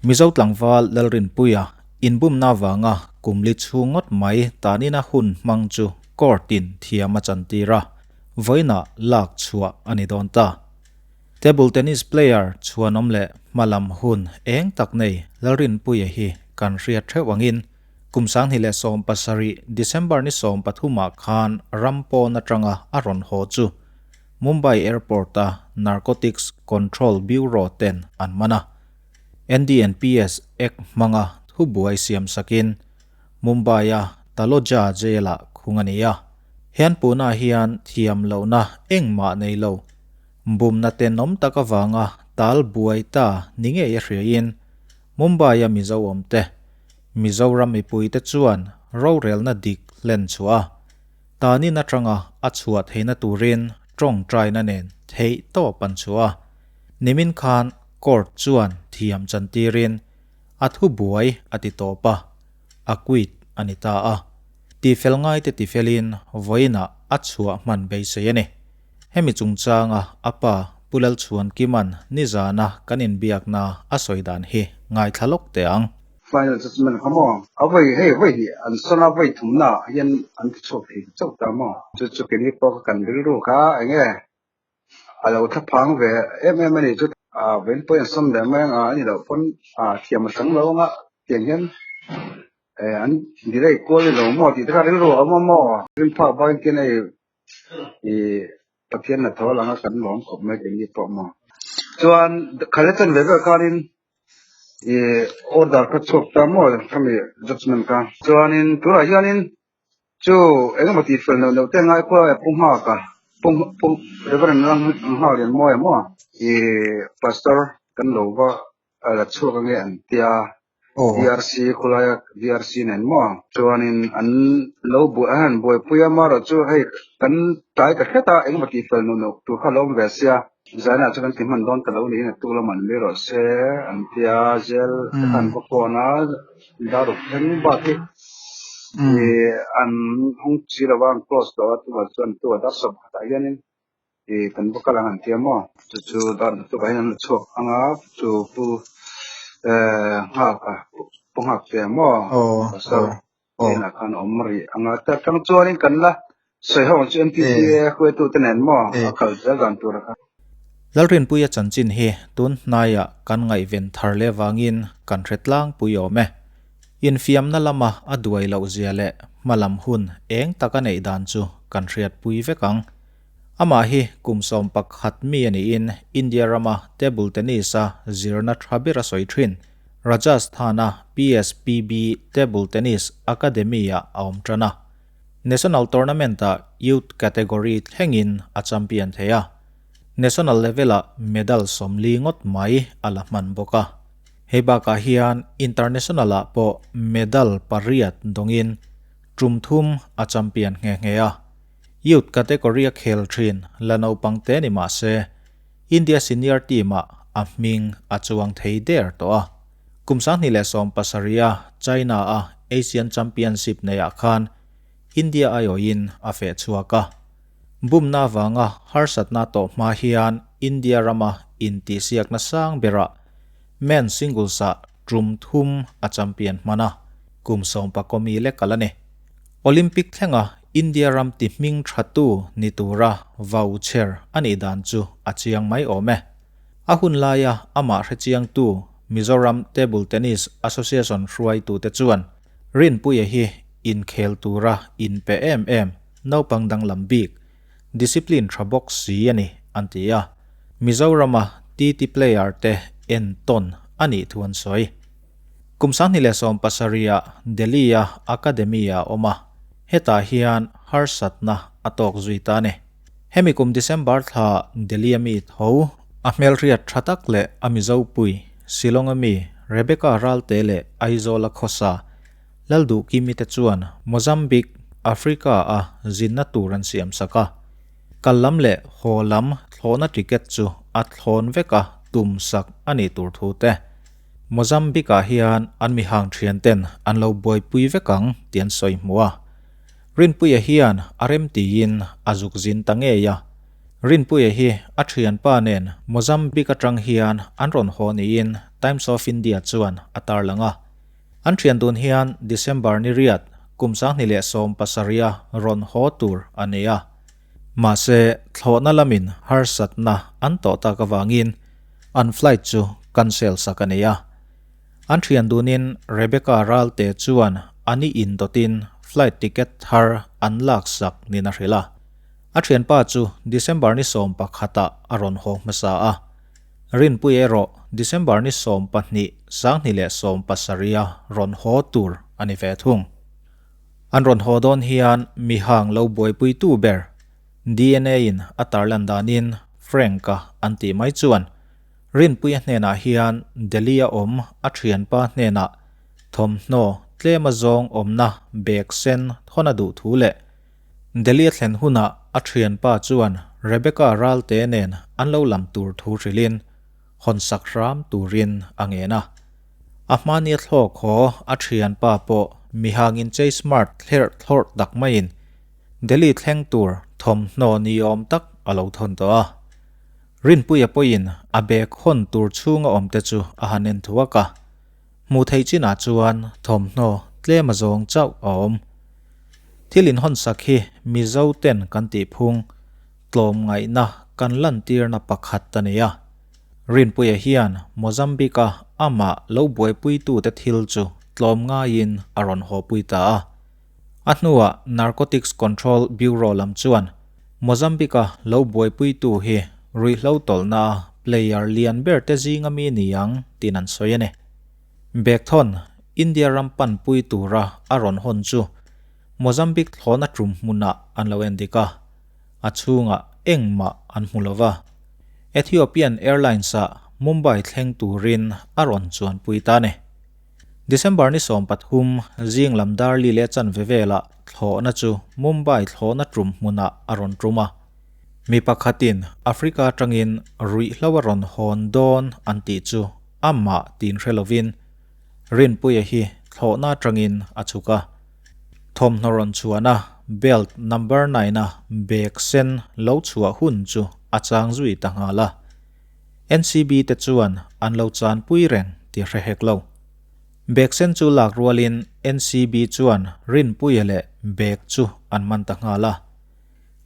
Mizo tlangval Lalrinpuia inbumna avanga kum li chhung ngawt mai tanina hun hmang chu court-in thiam a chantir a, vawiinah lak chhuah a ni dawn ta. Table tennis player chhuanawm leh hmalam hun eng tak nei Lalrinpuia hi kan hriat theuh angin kum 2017 December ni 13 ah khan ram pawn atanga a rawn haw chu Mumbai Airport-a Narcotics Control Bureau ten an man a. NDNPS Act hmanga thubuai siam sakin Mumbai-a Taloja Jail-ah khung a ni a. Hian punah hian thiam lohna engmah nei lo. Bumna tenawm tak avanga tal buai ta ni ngei a hriain Mumbai-a Mizo awmte, Mizoram mipuite chuan rorelna dik hlen chhuah a, tanin atanga a chhuah theihna turin tawngtaina nen theih tawp an chhuah a. Nimin khan Court chuan thiam chantirin a thubuai a ti tawp a, acquit a ni ta a. Tifel ngaite tifelin vawiinah a chhuah hman beisei a ni. Hemi chungchanga a pa Pu Lalchhuankima'n nizana kan inbiakna a sawi dan hi ngaithla lawk teh ang. Final judgement kha maw? A vawi hei vawi hnih an sawn a, vawi thumna ah hian an ti chhuak thei ta chauh ta maw? Chu chu keini pawh kha kan rilru kha eng nge a lo thlaphang ve em em a ni chu. A vawiin pawhin an sawn leh mai ang a, a ni loh pawn a thiam a chang lo ang a, tiang hian an delay kual ni lo maw tih te kha rilru a awm a maw? Rinphak bakin khian hei I Pathian hnathawh a lang a kan lawm khawp mai keini pawh maw. Chuan Khaled chan ve vel khanin i order kha chhuak ta maw khami judgement kha. Chuanin tunah hianin chu engemaw tih fel neuh neuh te ngai khaw a pu nghak a pu pu Reverend Nghaklianmawia maw i pastor kan lo va a la chhuak ange an tia DRC khawlaia DRC nen maw chuanin an lo buai an han buaipui a marawh chu hei kan tlai ta hret a engemaw tih fel nuh nuh tur kha a lo awm ve sia zainah chuan kan ti hman dawn ta lo niin a tuk lamah an mi rawh se an tia zel te khan va phone a daruk thleng bak hi ih an hawng si lo va an close tawh a chuvang chuan tu a dar sawm khatah hianin Ih kan va kal ang an tia maw? Chu chu dar lutuk ah hian an la chhuak ang a, chu pu eh nghak a pu nghak che maw? Pastor hnenah khan a awm rih ang a, ta tang chuanin kan la sawi ho ang chu MTPA hruaitu te nen maw a kal zel dan tur a kha. Lalrinpuia chanchin hi tun hnaiah kan ngaihven thar leh vangin kan hre tlangpui awm e. Infiamna lama a duai loh zia leh hmalam hun eng taka neih dan chu kan hriatpui vek ang. Amah hi kum 11 mi a niin India rama table tennis-a zirna tha ber a sawi thin. Rajasthan-a PSPB Table Tennis Academy-ah a awm tan a. National tournament-ah youth category thlengin a champion thei a. National level-ah medal 40 ngawt mai a la hman bawk a. Hei bakah hian international-ah pawh medal pariat dawngin tum thum a champion nghe nghe a. Youth category a khel thin la naupang te ni mah se, India senior team-ah a hming a chuang thei der tawh a. Kum 2017 a China-a Asian Championship neihah khan India aiawhin a feh chhuak a. Bumna avanga harsatna tawh hma hian India rama intihsiakna sang berah men singles-ah tum thum a champion hman a, kum 14 lek a la ni. Olympic thlenga India ram ti hming thatu ni tura vau chher a nih dan chu a chiang mai awm e. A hun laia amah hrechiangtu Mizoram Table Tennis Association hruaitute chuan Rinpuia hi inkhel tura inpe em em naupang danglam bik, discipline tha bawk si a ni an ti a. Mizorama TT player te entawn a nih thu an sawi. Kum 2017 ah Delhi-a Academy-ah a awm a, hetah hian harsatna a tawk zui ta a ni. Hemi kum December thla Delhi-a mi tho, a hmelhriat tha tak leh a Mizopui, Shillong-a mi Rebecca Ralte leh Aizawl-a khawsa Lalduhkimi te chuan Mozambique, Africa-a zinna tur an siam sak a. Kal lam leh haw lam thlawhna ticket chu a thlawn vek a tum sak a nih tur thu te. Mozambique-ah hian an mihang thian ten an lo buaipui vek ang tih an sawi hmu a. Rinpuia hian a rem tiin a zuk zin ta ngei a. Rinpuia hi a thianpa nen Mozambique atang hian an rawn haw niin Times of India chuan a tarlang a. An thian dun hian December ni riat kum 2017-a rawn haw tur a nei a. Mahse, thlawhna lamin harsatna an tawh tak avangin an flight chu cancel sak a nei a. An thian dunin Rebecca Ralte chuan a ni indawtin flight ticket thar an laksak nin a hrilh a. A thianpa chu December ni 11-ah a rawn haw hmasa a. Rinpui erawh December ni 12 2017-a rawn haw tur a ni ve thung. An rawn haw dawn hian mihang lo buaipuitu ber DNA-in a tarlan danin Frank-a an tih mai chuan Rinpuia hnenah hian Delhi-a awm a thianpa hnenah thawmhnaw tlem a zawng awmna bag sen thawn a duh thu leh Delhi a thlen hunah a thianpa chuan Rebecca Ralte nen an lo lam tur thu hrilhin hawn sak hram turin a ngen a. A hmani a thlawk haw a thianpa pawh mihang inchei smart thlerh thlawrh tak maiin Delhi thleng tur thawmhnaw ni awm tak a lo thawn tawh a. Rinpuia pawhin a bag hawn tur chhunga awmte chu a han en thuak a. Hmuh theih chinah chuan thawmhnaw tlem a zawng chauh a awm. Thil inhawnsak hi Mizo ten kan tih phung tlawmngaihna kan lantirna pakhat a ni a. Rinpuia hian Mozambique-a amah lo buaipuitute thil chu tlawmngaiin a rawn hawpui ta a. A hnuah Narcotics Control Bureau lam chuan Mozambique-a lo buaipuitu hi ruihhlo tawlhna a player lian ber te zinga mi ni ang tiin an sawi a ni. Bag thawn India ram panpui tura a rawn hawn chu Mozambique thlawhna tum hmunah an lo en dik a, a chhungah engmah an hmu lo va. Ethiopian Airlines-ah Mumbai thleng turin a rawn chuanpui ta a ni. December ni 13 zing lam dar li leh chanve velah thlawhna chu Mumbai thlawhna tum hmunah a rawn tum a. Mi pakhatin Africa atangin ruihhlo a rawn hawn dawn an tih chu amah tin hre lovin Rinpuia hi thlawhna atangin a chhuk a. Thawmhnaw rawn chhuahna belt number 9 a bag sen lo chhuah hun chu a chang zui ta nghal a. NCB te chuan an lo chanpui reng tih hre hek lo. Bag sen chu lak rualin NCB chuan Rinpuia leh bag chu an man ta nghal a.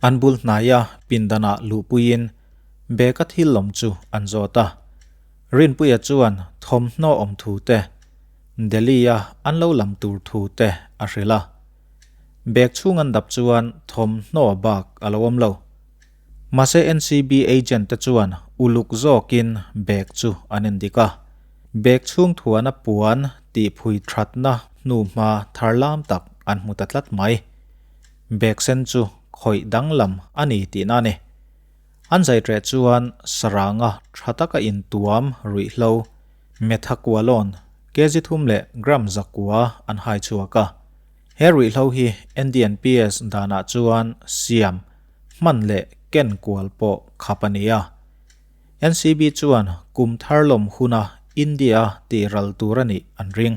An bul hnaia pindanah luhpuiin bag a thil lawm chu an zawt a. Rinpuia chuan thawmhnaw awm thu te, Delhi-a an lo lam tur thu te a hrilh a. Bag chhung an dap chuan thawmhnaw bak a lo awm lo. Mahse NCB agent te chuan uluk zawkin bag chu an en dik a. Bag chhung thuana puan tih phui thatna hnuhma thar lam tak an hmu ta tlat mai. Bag sen chu khawih danglam a ni tihna a ni. An zai ṭeh chuan saranga tha taka intuam ruihhlo methaqualone kg thum leh gram zakua an hai chhuak a. He ruihhlo hi NDNPS danah chuan siam hman leh ken kual pawh khap a ni a. NCB chuan kum thar lawm huna India tih ral tur a nih an ring.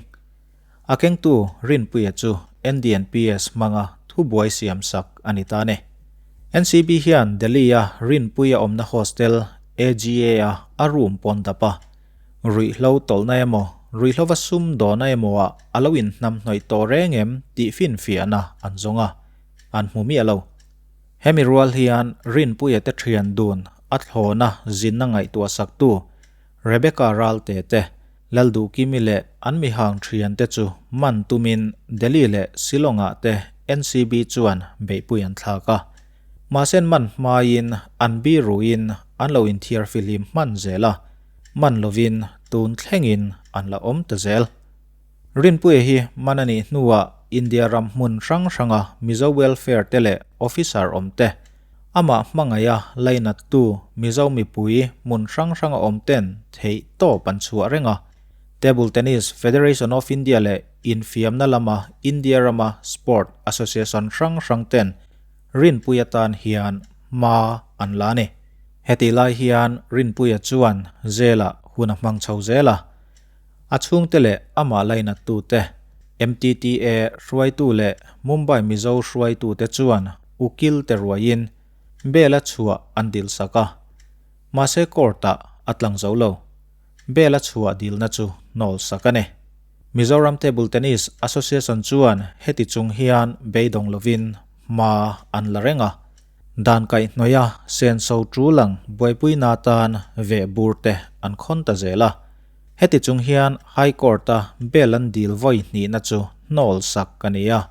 A kengtu Rinpuia chu NDNPS hmanga thubuai siam sak a ni ta a ni. NCB hian Delhi-a Rinpuia awmna hostel AGA-a a room pawn dap a. Ruihhlo tawlhna emaw, ruihhlova sum dawhna emaw-ah a lo inhnamhnawih tawh reng em tih finfiahna an zawng a, an hmu miah lo. Hemi rual hian Rinpuia te thian dun a thlawna zinna ngaihtuah saktu Rebecca Ralte te, Lalduhkimi leh an mihang thian te chu man tumin Delhi leh Shillong-ah te NCB chuan beihpui an thlak a. Mahse man hmaiin an biruin an lo inthiar fihlim hman zel a, man lovin tun thlengin an la awm ta zel. Rinpuia hi man a nih hnuah India ram hmun hrang hranga Mizo welfare te leh officer awm te, amah hmangaih a lainattu Mizo mipui hmun hrang hranga awm ten theih tawp an chhuah reng a. Table Tennis Federation of India leh infiamna lama India rama sport association hrang hrang ten Rinpuia tan hian hma an la a ni. Hetih lai hian Rinpuia chuan jail-ah hun a hmang chho zel a. A chhungte leh amah lainattute, MTTA hruaitu leh Mumbai Mizo hruaitute chuan ukil te ruaiin bail a chhuah an dilsak a, mahse court-ah a tlang zo lo. Bail a chhuah dilna chu hnawl sak a ni. Mizoram Table Tennis Association chuan heti chung hian beidawng lovin hma an la reng a, dan kaihhnawih a senso tul ang buaipuina atan veh bur te an khawn ta zel a. Heti chung hian High Court-a bail an dil vawi hnihna chu hnawl sak a ni a.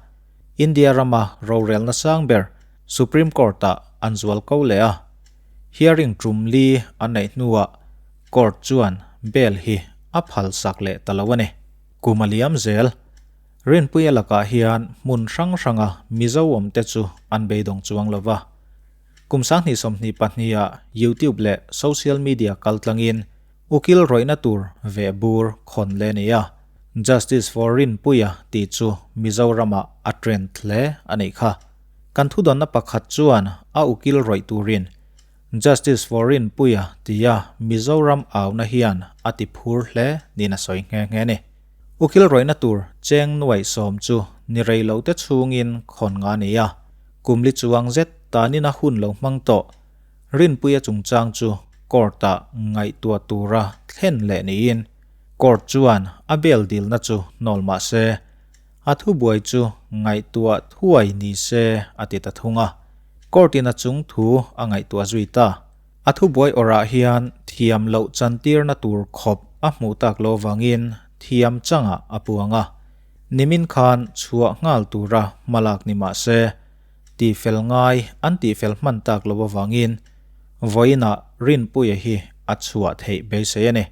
India rama rorelna sang ber Supreme Court-ah an zual ko leh a. Hearing tum li an neih hnuah Court chuan bail hi a phal sak leh ta lo a ni. Kum a liam zel. Rinpuia lakah hian hmun hrang hranga Mizo awmte chu an beidawng chuang lo va. Kum 2022ah YouTube leh social media kaltlangin ukil rawihna tur veh bur khawn leh a ni a. Justice for Rinpuia tih chu Mizoramah a trend hle a nih kha. Kan thudawnna pakhat chuan a ukil rawih turin Justice for Rinpuia tia Mizoram auna hian a ti phur hle niin a sawi nghe nghe a ni. Ukil rawihna tur cheng nuaih sawm chu ni rei lo te chhungin khawn nga a ni a, kum li chuang zet tanin a hun lo hmang tawh. Rinpuia chungchang chu court-ah ngaihtuah tura thlen leh niin court chuan a bail dilna chu hnawl mah se, A thubuai chu ngaihtuah thuai ni se a ti ta thung a. Court in a chung thu a ngaihtuah zui ta. A thubuai awrah hian thiam loh chantirna tur khawp a hmuh tak lo vangin thiam changah a puang a. Nimin khan chhuah nghal tura hmalak ni mah se, tihfel ngai an tihfel hman tak lo avangin vawiinah Rinpuia hi a chhuah theih beisei a ni.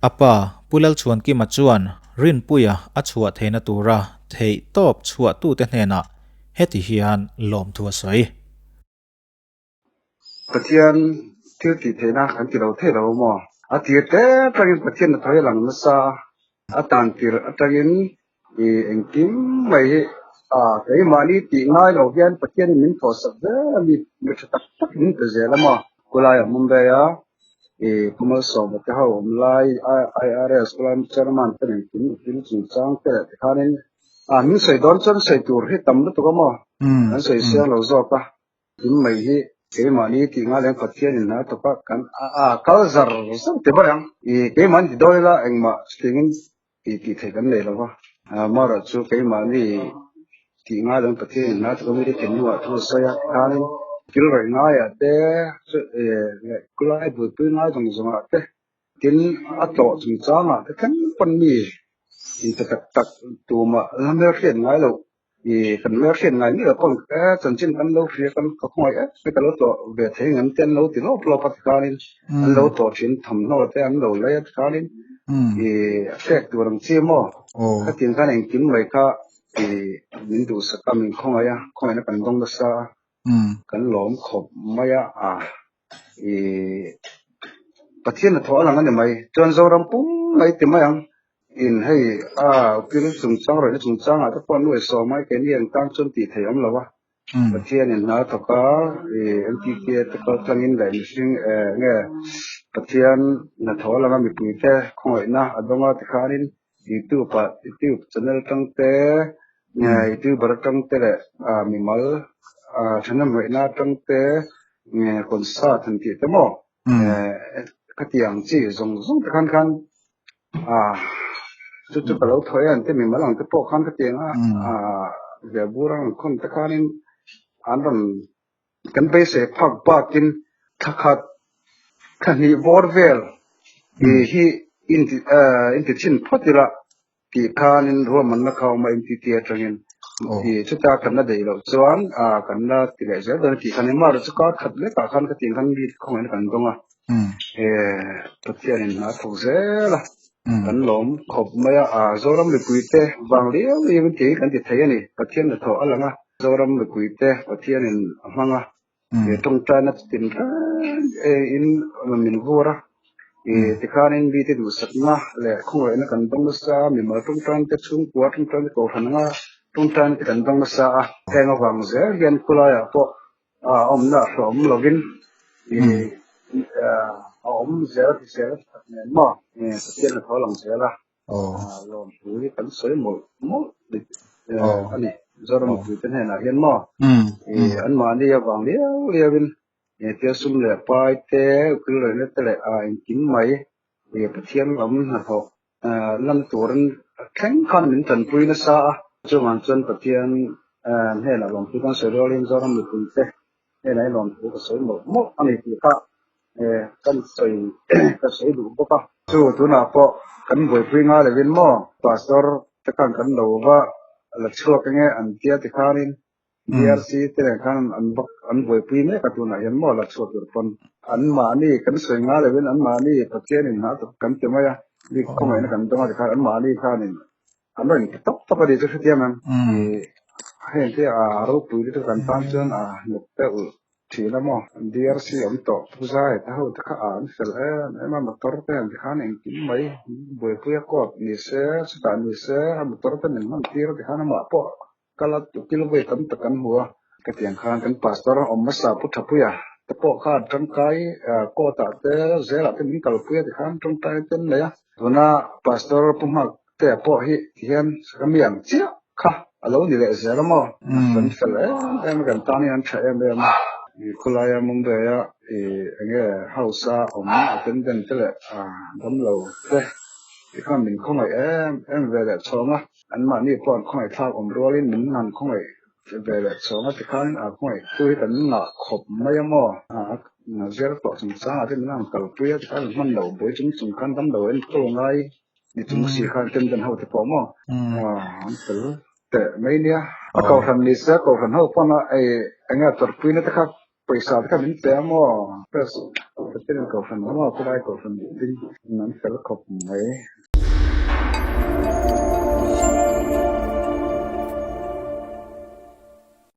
A pa, Pu Lalchhuankima chuan Rinpuia a chhuah theihna tura theih tawp chhuahtute hnenah heti hian lawmthu a sawi. Pathian thil tih theihna kan ti lo thei lo maw? A tir te atangin Pathian a thawi lang nasa a, a tan tir atangin i engkim mai hi a keimahni tih ngai lo hian Pathianin min thawhsak zel a mi mi tha tak tak min pe zel a maw? Khulaiah Mumbai a i Pu Malsawma te ho awm lai IRS khulai chairman te nen kim thil chungchang te leh tikhanin a min sawi dawn chuan sawi tur hi tam lutuk a maw? Kan sawi siang lo zawk a. Kim mai hi keimahni tih ngai leh Pathianin hna tawp a kan a kal zar zar ti ber ang. I keimahni ti dawn ila engmah chutiangin tih tih theih kan nei lo va. Amaherawh chu keimahni tih ngai leh Pathianin hna tawp a mite thinlungah thu a sawi a tikhanin thil rawih ngaiah te leh kulai buaipui ngai zawng zawngah te tin a tlawh chungchangah te thleng pawn mi inte tak tak tumah la hmelhriat ngai loh I kan hmel hriat ngai miah pawn e chanchin kan lo hria kan ka khawngaih em mai ka lo tlawh ve thei ang te an lo ti lawp lawp a tikhanin an lo tlawh thin thawmhnaw te an lo lei a tikhanin i a pek tur ang chi maw khatiang khan engkim mai kha i min duhsak a min khawngaih a khawngaihna kan dawng nasa a kan lawm khawp mai a a i Pathian a thawh a lang a ni mai chuan Zoram pum mai ti mai ang. In hei a ukil chungchang rawihna chungchangah te pawh nuai sawm a keini ang tan chuan tih theih awm lo a. Pathianin hna a thawk a, i MTK te kal tlangin leh mihring eh nge Pathian hnathawh a langa mipuite khawngaihna a dawng a tikhanin YouTube ah YouTube channel atang te nge YouTuber atang te leh ah mimal ah thahnemngaihna atang te nge concert han tih te maw eh khatiang chi zawng zawng te khan khan Ah, chu chu ka lo thawi a, te mimal ang te pawh khan ka tiang a, ah, ve bur ang khawn te khanin an rawn kan beisei phak bakin thla khat thla hnih bawr vel i hi inti eh inti chhin phawt ila tih khanin ruahmanna kha a awm a MTT atangin i chuta kan la daih loh chuan ah kan la ti leh zel dawn a tih khan engmah erawh chu kar khat lekah khan ka tiang khan mi khawngaihna kan dawng a. Eh, Pathianin hna a thawk zel a, kan lawm khawp mai a, ah Zoram mipuite vang liau liauin tih hi kan ti thei a ni, Pathian hnathawh a lang a, Zoram mipuite Pathianin a hmang a, eh tawngtaina tin reng in min vur a, eh tikhanin mite duhsakna leh khawngaihna kan dawng nasa a, mimal tawngtaina te chhungkua tawngtaina te kohhran anga tawngtaina te kan dawng nasa a, heng avang zel hian khulaiah pawh A awmna a hrawm lovin i a awm zel ti zel tak nen maw Pathian a tho lang zel a lawmthu hi kan sawi mawlh mawlh a ni Zoram mipuite hnenah hian maw i anmahni avang liau liauin tia sum leh pai te ukil rehna te leh engkim mai. Pathian lam hnathawh lan turin thleng khan min tanpui nasa a, chuvang chuan Pathian hnenah lawmthu kan sawi rualin Zoram mipuite hnenah hi lawmthu ka sawi mawlh mawlh a ni tih kha kan sawi ka sawi duh bawk a. Chu tunah pawh kan buaipui ngai lovin maw Pastor te khan kan lo va la chhuak enge an tia tikhanin DRC te nen khan an vak an buaipui mek a tunah hian maw la chhuak tur pawn an mahni kan sawi ngai lovin an mahni Pathian in hna tak kan ti mai a bik khawngaihna kan dawng a tikhan an mahni khanin an rawn inti tawp tawp a ni chu hrethiam em heng te a ropui lutuk kan tan chuan a hnuk te ulh thin a maw DRC awm tawh pu zai te ho te kha a an fel em em a motor te an tikhan engkim mai buaipui a court ni se chutah ni se a motor te min hman tir a tikhan amah pawh Kal a tukil vawi tam tak kan hmu a, khatiang khan kan pastor awm hmasa Pu Thapuia te pawh khan tangkai court ah te zelah te min kalpui a tikhan tawngtai te an nei a, tuna pastor Pu Nghak te pawh hi tihian ka mi ang chiah kha a lo ni leh zel a maw, kan fel em em a kan tan hian an tha em em a, khawlaia Mumbai a enge house a awm attendant te leh damlo te tikhan min khawngaih em em ve leh chhawng a. Anmahni pawh an khawngaih thlak awm rualin min han khawngaih ve leh chhawng a tikhan a khawngaih tu hi kan ngah khawp mai a maw? A zir tawh chungchangah te min han kalpui a tikhan hman loh buai chung chung khan damlo enkawl ngai ni chung si khan attendant ho te pawh maw an fel teh mai nia. A kohhran ni se kohhran ho pawn a eng nge tawrhpuina te kha pawisa te kha min pe a maw? Press Pathian kohhran maw khawlai kohhran ding an fel khawp mai.